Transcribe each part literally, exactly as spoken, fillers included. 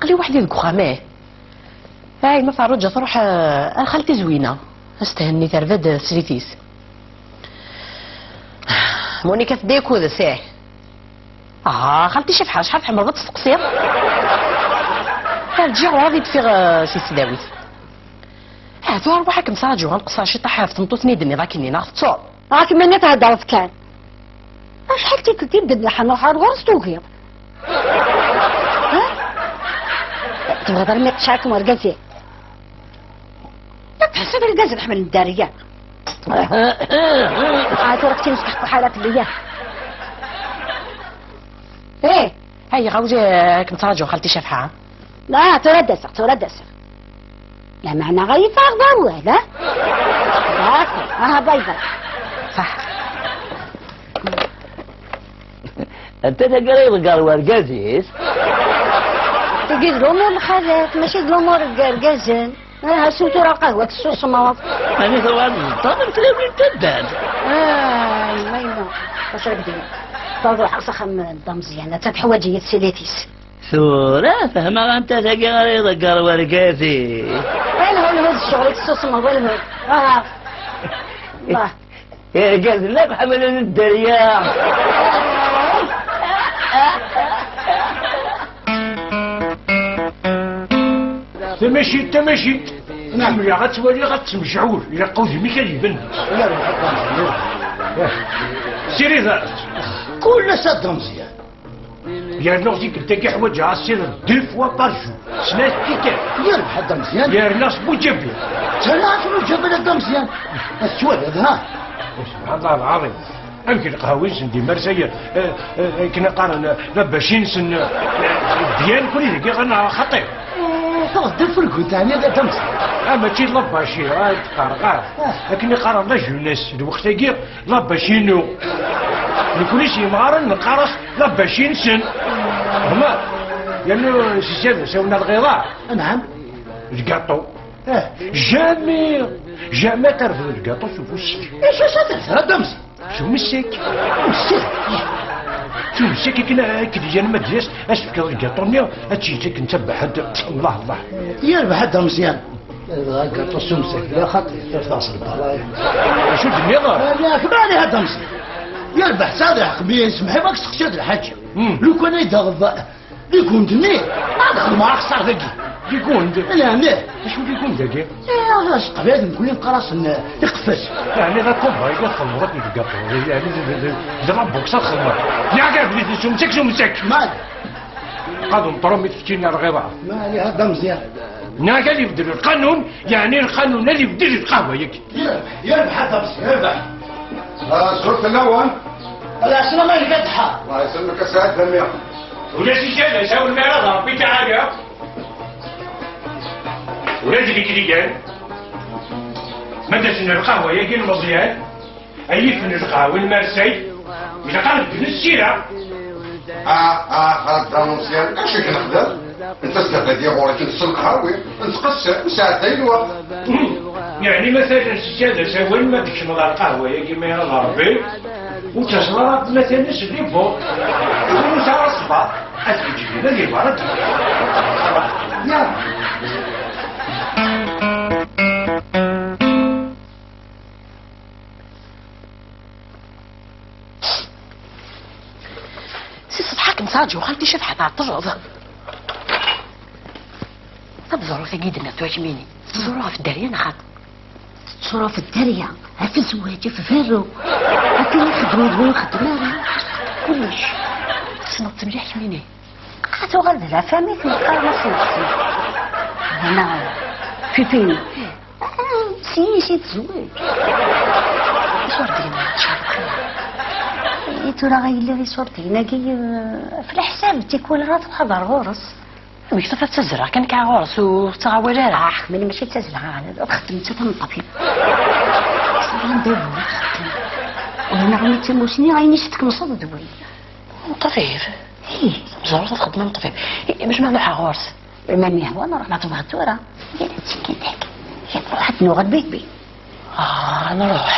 Aql-i weḥd-i deg uxxam, eh. Ay, ma Ferruǧa tṛuḥ, eh, ar xalti Zwina. Ad s-thenni, terba-d teslit-is. Monika tedda-yak udes, eh. Ah, xalti Cabḥa, acḥal tḥemmleḍ ad testeqsiḍ? Ar ǧǧiɣ ur ad d-ffiɣ, eh, si tesdawit. Ah, tura rwaḥ ad kem-ttṛaǧuɣ, ad nqeṣṣer ciṭaḥ ɣef tmeṭṭut-nni i d-tenniḍ akkenni, neɣ tettsuḍ? Ɣakem-nni thedreḍ kan. Acḥal tikkelt i m-d-nniɣ ḥan ruḥ ar ɣur-s tugiḍ? Ha? Tebɣiḍ armi qecɛeɣ-kem wergaz-ik? La tḥessiḍ irgazen ḥemmlen dderya. Ah, tura keččini testeḥquḥ ara fell-i. Eh! Ay, ɣawzi, ad kem-ttṛaǧuɣ xalti Cabḥa. Ah, tura ad d-aseɣ, tura ad d-aseɣ. Lameɛna ɣa yeffeɣ d awal, ha? D'accord, aha, bye bye. Ṣaḥ. Anta tagi ara iḍegger wergaz-is? Tagi d lumuṛ n lxalat, mačči d lumuṛ n yergazen. Aha, siw tura lqahwa tessusmeḍ. Ɛni tuɣal d ṭṭan n tlawin taddart? Ah, yemma, yemma. Acu ara k-d-iniɣ? Tura ad ruḥeɣ s axxam n Dda Meẓyan, atta teḥwaǧ-iyi teslit-is. Tura fehmeɣ anta tagi ara iḍegger wergaz-is. Lhu, lhu, d ccɣel i tessusmeḍ, lhu. Aha. Allah. Irgazen akk ḥemmlen dderya. Tamacint, tamacint. Ḥemmleɣ ad twaliɣ ad temjeɛɛul. Ilaq udem-ik ad iben. Sirid, kul ass a Dda Meẓyan. Yerna tikkelt-agi ḥwaǧeɣ assired deux fois par jour. Snat tikkal. Yerbeḥ a Dda Meẓyan. Yerna s Buǧabil. Ttanaɣ-ak Buǧabil a Dda Meẓyan. Ad twaliḍ, ha? Subḥan Allah lɛaḍim. Amek lqahwa-nsen di Marseille, eh, eh, akken qqaren, eh, la bac-nsen, eh, byan kuli dagi ɣer xaṭi. Eh, tuɣeḍ d afurgu n teɛni a Dda Meẓyan. Ah, mačči d la bac, ah, qqareɣ, ah. Ah. Akken i qqaren la jeunesse, lweqt-agi, la bac-inu. Nekni s yemɣaren neqqar-as la bac-nsen. Fehmeḍ? Yernu si Sidi Ɛisawen lɣiḍa. Anɛam. Lgaṭu. Ah. Jamais, jamais terfed lgaṭu s ufus-ik. Acu sa terfed a Dda Meẓyan? S umessek. Umessek? S umessek akken akken yan ma d-yas, ad s-tefkeḍ lgaṭu-nni, ad tt-yettaken d tabaḥant. Allah, Allah. Yerbeḥ a Dda Meẓyan. Yerbeḥ lgaṭu s umessek, la xaṭi, tafeḍ s lbaṛaya. Acu d-tenniḍ? Ala, kemmel a Dda Meẓyan. Yerbeḥ, tesɛiḍ lḥeqq, mi semḥ-im ad k-steqsiɣ-d lḥaǧa. Hmm. Lukan ay d-taɣeḍ Ligund-nni, ad xedmeɣ axeṣṣar dagi. Ligund? Yeɛni? Acu ligund-agi? Eh, s teqbaylit nekni neqqar-asen, eh, iqfes. Yeɛni d akumba i txedmeḍ akken deg aṭu, yeɛni d, d, d, d la boxe ad txedmeḍ. Nniɣ-ak abrid s umsek, s umsek. Mal. Qad nṭrum i tfeččin ar lɣiḍa. Mal, ihi a Dda Meẓyan. Nniɣ-ak ad ibeddel lqanun, yeɛni lqanun ad ibeddel lqahwa-agi. Yerbeḥ, yerbeḥ a Dda Meẓyan, yerbeḥ. Ah, azul fell-awen. Ala, sslam a Lfatiḥa. Allah yesselmek a Saɛid Dami. Ulac ikan, asawen mi ara d Ṛebbi taɛala. Ula d Likliyan. Ma d-asen lqahwa-yagi n Meẓyan, ay ifen lqahwa n Marsay, ilaq ad beddlen ssira. Ah, ah, ah, Dda Meẓyan, acu i k-nexdem? Netta s-d-abadi ɣur-k, nselqhawi, nettqessir, nesɛedday lweqt. Yeɛni, matalan, s-, s-, d asawen ma d-tkecmeḍ ar lqahwa-yagi, ma yella d Ṛebbi, ur ttaẓen ara matalan s-, di buḍ. Ur nesɛi ara ṣṣber, ad t-yeǧǧ din, ad yebɣer ad d-, ya. Si ṣṣbeḥ akken ttṛaǧuɣ xalti Cabḥa tɛeṭṭleḍ. Tameẓrut-agi d-nniɣ tura kemmini. Tettẓuru ɣef dderya neɣ xaṭi? Tettẓuru ɣef dderya, ɣef zzwaǧ, ɣef berru. Akken ixeddem d win ur ixeddem ara. Kullec. Tessneḍ-tt mliḥ kemmini. Ad tuɣal d la famille, tneqqar ma s-nexsem. Hana, fifini. Ah, syin i tezweǧ. Iṣurdiyen-a tecɛel xir. I tura ɣa yella iṣurdiyen-agi, eh, ɣef leḥsab tikwal ara truḥ ad ar ɣur-s. Amek tufiḍ ttazreɣ kan kɛa ɣur-s ur tettɣawal ara? Ah, ḥekmen mačči d tazreɣ, ad txeddem d tameṭṭbib. Anda i txeddem? Ula neɣ mi d tamusni, ayen i s-tkemseḍ d win. Ṭbib? Ih. Ẓer ad txeddem am ṭbib. Ih, bac ma nruḥ ɣur-s. Ma mi hwa nruḥ, ma tebɣiḍ tura. Ih, ttekkin deg. Ih, nruḥ ad nuɣal bikbi. Ah, nruḥ.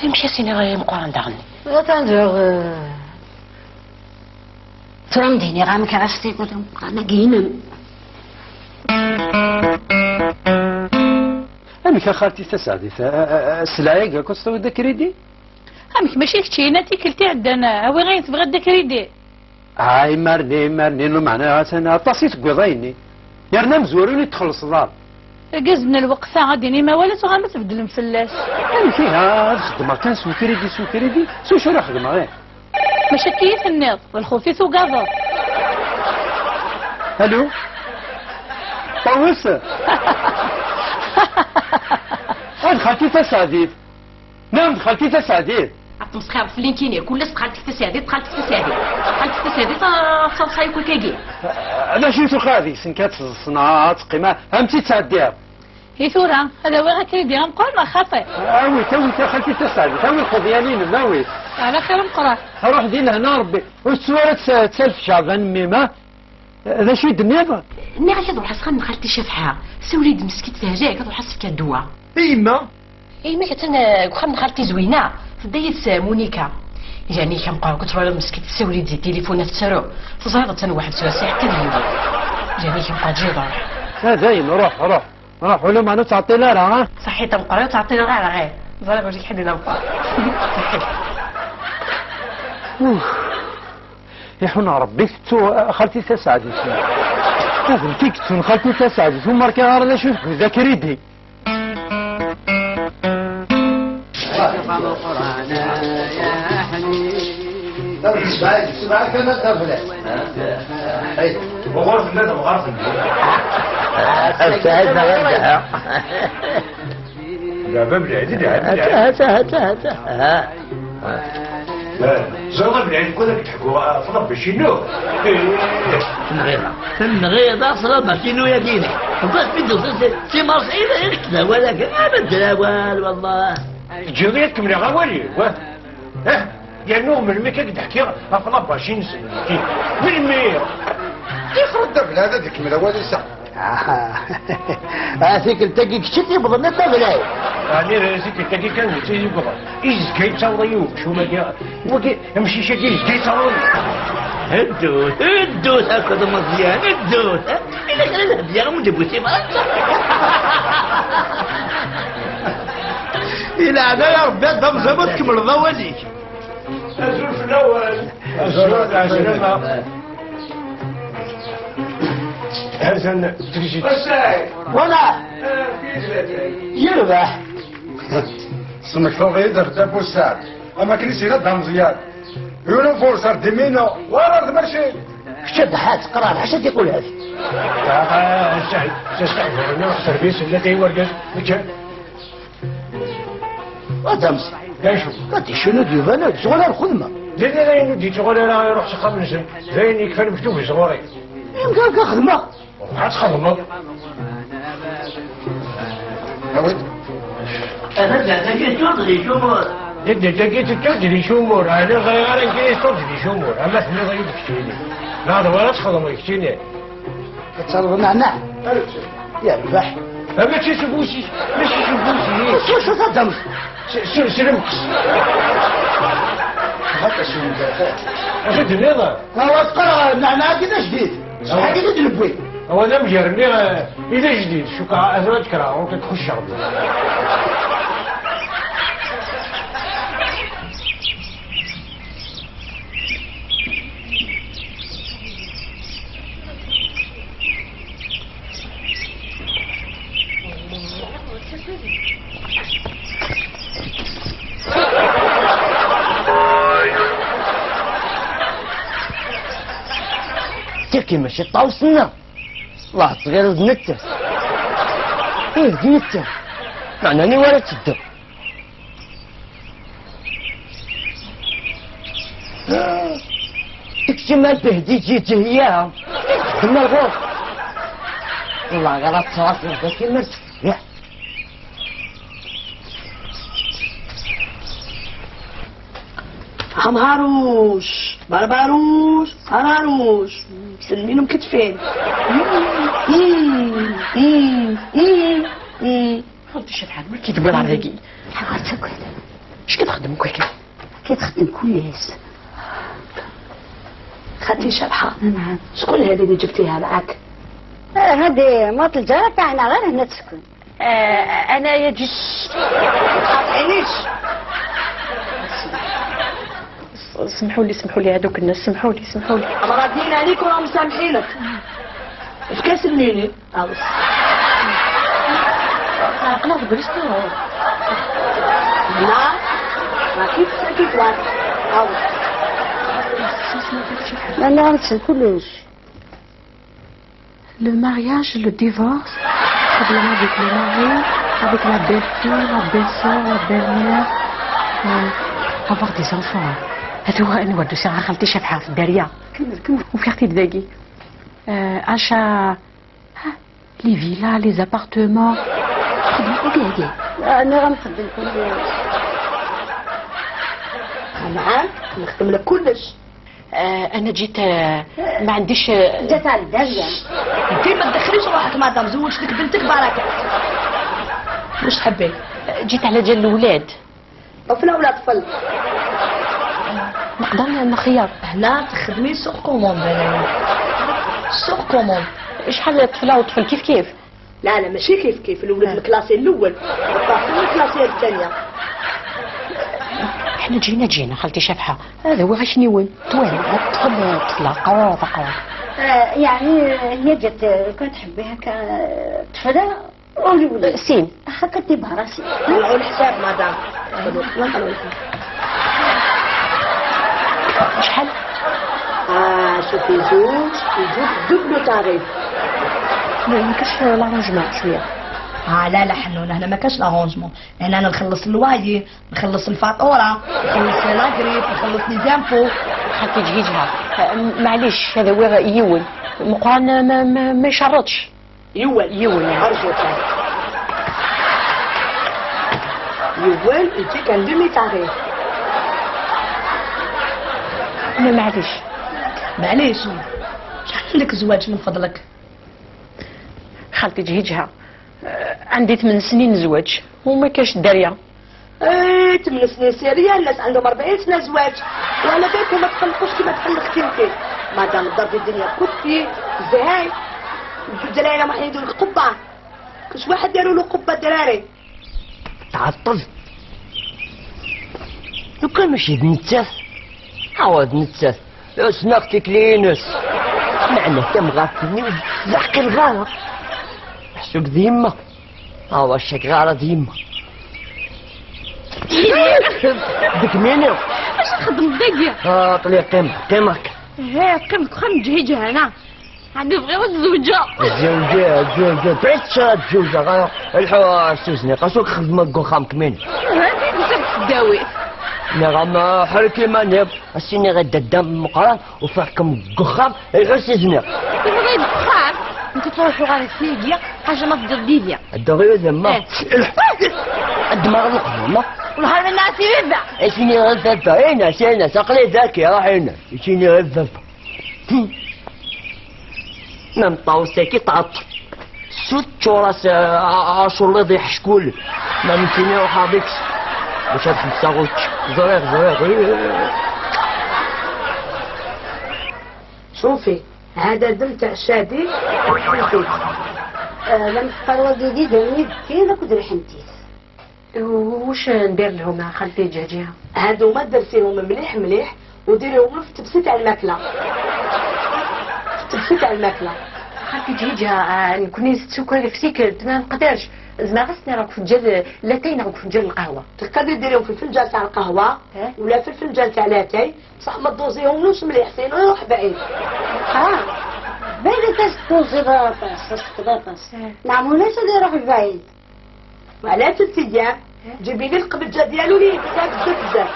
Amek as-iniɣ i meqqran daɣen? Atan diɣ, eh, tura m-d-iniɣ amek ara s-tiniḍ i meqqran-agi inem. Amek a xalti Taseɛdit? A, a, a, sselɛa-agi akk ad s-tawiḍ d akridi? Amek, mačči d kečč-ina tikkelt iɛeddan, awi ayen tebɣiḍ d akridi? Ay, marni, marni, lumeɛna atan aṭas i tewwiḍ ayenni. Yerna amezwaru i d-txellṣeḍ ara. Argaz n lweqt-a, ad d-inim awal, ad tuɣalem ad tbeddlem fell-as. Amek ihi, ad xeddmeɣ kan s ukridi, s ukridi, s wacu ara xedmeɣ, ih? Mačči akka i tenniḍ, d lxuf i tugadeḍ. Alu? Ṭawes? Ad xalti Taseɛdit. Naɛam, d xalti Taseɛdit. Ad tmesxireḍ fell-i nekkini, kul ass d xalti Taseɛdit, d xalti Taseɛdit. Xalti Taseɛdit, ah, tettaḍsa yakk akkagi. D acu i tuqiɛ deg-sen kan, ad teḍsen, ad teqqim, am tt-id-tɛeddiḍ? I tura, ad awiɣ akridi ameqqran neɣ xaṭi? Awi-t, awi-t a xalti Taseɛdit, awi lqeḍyan-inem, awi-t. Ɛla xir ameqqran. Ruḥ di lehna Rebbi, ur tettu ara tt-, ttalef Ceɛban mmi-m, ah? D acu i d-tenniḍ? Nniɣ-ak ad ruḥeɣ s axxam n xalti Cabḥa. Sawel-iyi-d meskint tehlak, ad ruḥeɣ ad s-fkeɣ ddwa. I yemma? I yemma-k attan, eh, deg uxxam n xalti Zwina. Tedda yid-s, eh, Munika. Yeɛni-k ameqqran, kul twalaḍ meskint tessawel-iyi-d di tilifun, ad tettaru. Teẓriḍ attan weḥd-s, ur as-iḥekka d yiwen. Yeɛni-k ameqqran, ǧǧiɣ ruḥ. Ah, dayen, ruḥ, ruḥ. Ruḥ, ula ma ur ttɛeṭṭil ara, ha? Ṣaḥit ameqqran, ur ttɛeṭṭileɣ ara, eh. Ẓriɣ ur zik ḥedd ineɣ. Ṣaḥit. Uf. Iḥun Rebbi, tettu, a, xalti Taseɛdit. D netta i yettun xalti Taseɛdit, ur markiɣ ara d acu tewwi d akridi. Ɣur-sen d amɣar-sen. Abtɛid neɣ abdaɛ? Leɛba mliḥ, d leɛba mliḥ. Hata, hata, hata, hata. Ha. Ẓriɣ abelɛid, kul ad k-d-ḥkuɣ, ɣef Ṛebbi-inu. Tenɣiḍ-aɣ. Tenɣiḍ-aɣ s Ṛebbi-inu-yagi-inek. Tebɣiḍ mi d-tusiḍ si, si Marseille, i nekk d awal-agi, abeddel awal, wallah. Teǧǧiḍ-iyi ad kemmleɣ awal-iw, ah? Ah, yernu melmi akka k-d-ḥkiɣ ɣef la machine-nsen? Melmi? Ṭixer-d abelɛid ad ikemmel awal-is. Ah, ah, tikkelt-agi kečč i t-yewwḍen akk abelɛid. Ɛni d tikkelt-agi kan netta i yewwḍen? Izga yettaweḍ-iyi uqcum-agi. Wagi, amcic-agi izga yettaweḍ-iyi. Ddut, ddut akked Meẓyan, ddut. Ila kra lehbya am d-bu tibrat. Di leɛnaya Rebbi, ad d-amẓam ad tkemmleḍ awal-ik. Azul fell-awen. Azul, ɛeslama. Hatan trisiti. Voilà. Yerbeḥ. Tesmektaḍ-iyi-d ɣef Dda Bussaɛd. Am akken i s-yenna Dda Meẓyan. Une fois sardimino, wara d maci. Kečč a Dda Ḥaǧ, qrah, ḥaca tiqulhat. Ah, ah, Saɛid, Saɛid, Saɛid, ɣer-neɣ service, la tay wergaz, kečč. Adams. D acu? Ad d-icunu d yuban, ur d-tuɣal ar xedma. D ayen ur d-yettɣal ara iruḥ s axxam-nsen. D ayen yekfan mektub i sɣur-i. Amek akka xedmeɣ? Ruḥ ad txedmeḍ. Awi-d. Ata d dagi tettuḍ di cumur. D dagi tettuḍ di cumur. Ɛni ẓriɣ ara nekk i tettuḍ di cumur. Ama tenniḍ-iyi-d keččini. Neɣ d wara txedmeḍ keččini. Ad talbeḍ nneɛneɛ? Yerbeḥ. Ah, mačči s ufus-ik, mačči s ufus-ik. S wacu taddamt? S, s, s lemqes. Hata s umdafat. Acu d-tenniḍ? Awa teqqar nneɛneɛ-agi d ajdid. Awa. Ṣṣeḥḥa-agi i d-newwi. Awa d amger-nni, eh, i d ajdid. Cukkeɣ ad, ad kkreɣ, ur k-xucceɣ. Tagi mačči ṭṭawes-nneɣ. Lah, tɣileḍ d nettat. Ih, d nettat. Meɛna aniwa ara teddu? Tekcem ar Behdi Ǧiǧihya. Txeddem ar ɣur-s. Wallah, ɣer ad tɛerfeḍ d akken ar tefkiɛ. Amharuc, barbaruc, hararuc. Selmin umketfin. Xalti Cabḥa, ma ki tewwiḍ ar dagi? Ḥaɣer tagad. Acu ki txeddem kul kan? Ki txeddem kul ass? Xalti Cabḥa. Naɛam. شكون هذه اللي جبتيها معك؟ آه، هذه مرات الجارة تاعنا، غير هنا تسكن. آه، أنا يجي. ما تقاطعينيش. س-، سمحوا لي، سمحوا لي، هذوك الناس، سمحوا لي، سمحوا لي. راضيين عليك وراهم مسامحينك. اش كاسميني؟ عاوز. خلاص، جلست. لا، ما كيف، كيف لا. عاوز. ما نعرفش كلش. Le mariage, le divorce, problème avec le mari, avec la belle-fille, la belle-sœur, la belle-mère, euh, avoir des enfants. هذا هو أنور دوسي، خالتي شافعة في الدارية. كمل، كمل. وفي أختي داكي. آه، أشا، ها، les villas, les appartements. خدمة، أوكي، أوكي. أنا غنخدم كل. نعم، نخدم لك كلش. آه، أنا جيت، آه، ما عنديش، آه، جات على الدار، يعني. انتي ما تدخليش روحك، مدام، زوجتك بنتك بركة. واش تحبي؟ آه، جيت على جال الولاد. طفلة ولا طفل؟ آه، نقدر ن-، نخير. هنا تخدمي sur commande، أنا. Sur commande. شحال طفلة وطفل؟ كيف كيف؟ لا، لا، ماشي كيف كيف. الولد آه. الكلاسي الأول، والطفل الكلاسي الثانية. حنا جينا، جينا، خالتي شافحة. هذا هو غير شنيون. توالي، الطفل، الطفلة، قرار، قرار. آه، يعني، هي جات، آه، كانت تحبي هكا، آه، طفلة والولد. سين. هكا ديبها راسي. طلعوا الحساب، مدام. نطلعوا الحساب. شحال؟ آه، شوفي، زوج، يجيب دوبلو تاريف. ما، ما كاش لارونجمون شوية؟ آه، لا، لا، حنونة، هنا ما كاش لارونجمون. هنا أنا نخلص اللوايي، نخلص الفاتورة، نخلص لاغريب، نخلص لي زامبو. خالتي جهيجها. آه، معليش، هذا وير يون. مقران ما، ما، ما يشرطش. يون. يون، يعني. أرجوك. يون يجيك ان دومي تاريف. لا، معليش. معليش. شحال عندك زواج من فضلك؟ خالتي جهيجها. آه، عندي ثمان سنين زواج وما كاش الدارية. ايه، ثمان سنين سيريا، الناس عندهم أربعين سنة زواج. وعلى بالكم ما تقلقوش كيما تقلقتي انت. مادام الدار في الدنيا كنتي زهاي، الدراري راهم يديروا لك قبة. كاش واحد داروا له قبة دراري. تعطل. لو كان ماشي د نتاف، عوض نتاف. اسمع اختك لينس. معنى كم غاتني وزعق الغارة. محسوب ذي يما. ها هو الشك غارة ذي يما. ديك مينو. اش نخدم ديك؟ ها، طلي قيمة، قيمة هكا. هي قيمة خم جهي جهنا. عندي بغيو الزوجة. الزوجة، الزوجة، بعد شرا الزوجة، غا الحوا سوزني، قاسوك خدمة قو خام كمين. هذه بسبب الداوي. نغم حركي ما نب، السيني غير ددام مقران، وفركم قو خام، الحوا سيزني. كيف غير بخام؟ انت تروحوا غير سيديا، حاجة ما تدير ديديا. الدغيو ذمة. إيه. الدماغ القدومة. ونهار من الناس يبدا. السيني غير ذبة، هنا، سينا، سقلي ذاكي، راح هنا. السيني غير ذبة. هم. ما مطاوسة كي تعطل. سوت تشوراس، آه، آه، آه، شو الله يضيح شكون. ما ممكن يروح هذيك. باش هاد خمسة غوتش. زرير، زرير. شوفي، هذا دم تاع الشادي. آه، لم تقروا ديدي دمي كي لك درحمتي. واش ندير لهم خالتي جهجيها؟ هادو ما درسيهم مليح مليح، وديريهم في التبسي تاع الماكلة. في التبسي تاع الماكلة. خالتي جهجيها، آه، نكوني السكر في سيكل، ما نقدرش. زعما غسني راك في الجل، لاتاي راك في الجل القهوة. تقدري ديريهم في الفنجان تاع القهوة، إيه؟ ولا في الفنجان تاع لاتاي، بصح ما دوزيهملوش مليح، سينو يروح بعيد. آه. بعيد تاش دوزي بطاطس، تاش بطاطس. إيه. نعم، ولاش اللي يروح بعيد. وعلى ثلاث أيام، جيبي لي القبجة ديالو اللي بزاف، بزاف، بزاف.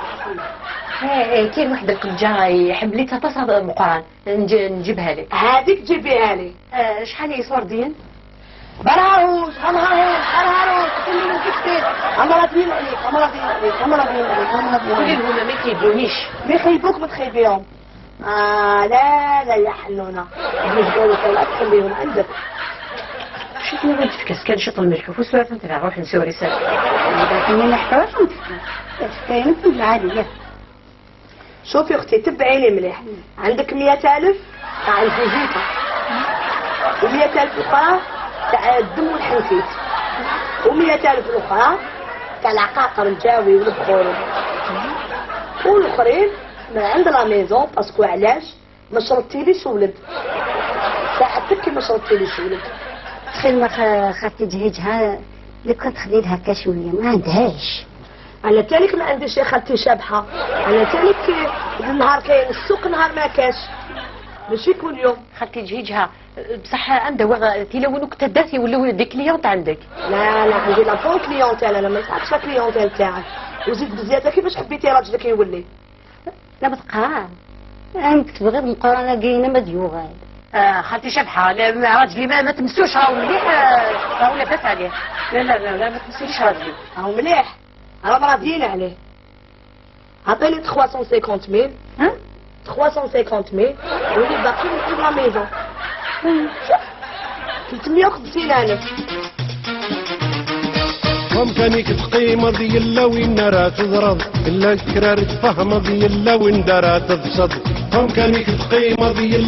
إيه، إيه، كاين واحد القبجة يحب لي تاع مقران. نج-، نجيبها لك. هذيك جيبيها لي. آه، شحال يسوى رديان؟ برهاوش، برهاوش، برهاوش، كل يوم تكتب. أمراض مين عليك، أمراض مين عليك، أمراض مين عليك، أمراض مين عليك. كل هما ما كيدونيش. ما يخيبوك، ما تخيبيهم. آه، لا، لا، يا حنونة. مش قالوا لا تخليهم عندك. شوفي، ما غاديش كاس، كان شوط الملح وفوس ولا فهمت، روح نسوري ساعة. لكن ما نحتاجش نتفكر. كاينة في العالية. شوفي أختي، تبعيني مليح. عندك مية ألف تاع الفيزيتا، ومية ألف أخرى تاع الدم والحنفيت. ومية ألف الأخرى تاع العقاقر الجاوي والبخور. والآخرين من عند la maison، parce que علاش؟ ما شرطتيليش ولد. ساعدتك كي ما شرطتيليش ولد. خير ما خ- خالتي جهيجها، لو كان تخلي لها هكا شويه، ما عندهاش. انا تانيك ما عنديش يا خالتي شابحه. انا تانيك، النهار كاين السوق، نهار ما كاش. ماشي كل يوم. خالتي جهيجها، بصح عندها وغ تيلاون كنت داتي ولاو دي كليونت عندك. لا لا، عندي la bonne clientèle، انا ما نسحقش la clientèle تاعك. وزيد بزياده كيفاش حبيتي راجلك يولي؟ لا بتقع. انت تبغي المقارنه كاينه ما ديوغال. آه خالتي شابحه، لا، ما راجلي ما, ما تمسوش، راهو مليح. آه، راهو لاباس عليه. لا لا لا, لا ما تمسوش راجلي. راهو مليح، راهم راضيين عليه. عطيني trois cent cinquante mille. ها؟ Trois cent cinquante mille. ولي باقي من la maison. شوف، ثلاثمية وخمسين ألف. Comme كانك تقيمض يلا وين راه تضرب، إلا كرار تفهمض يلا وين دارها تبصد. Comme كانك تقيمض يلا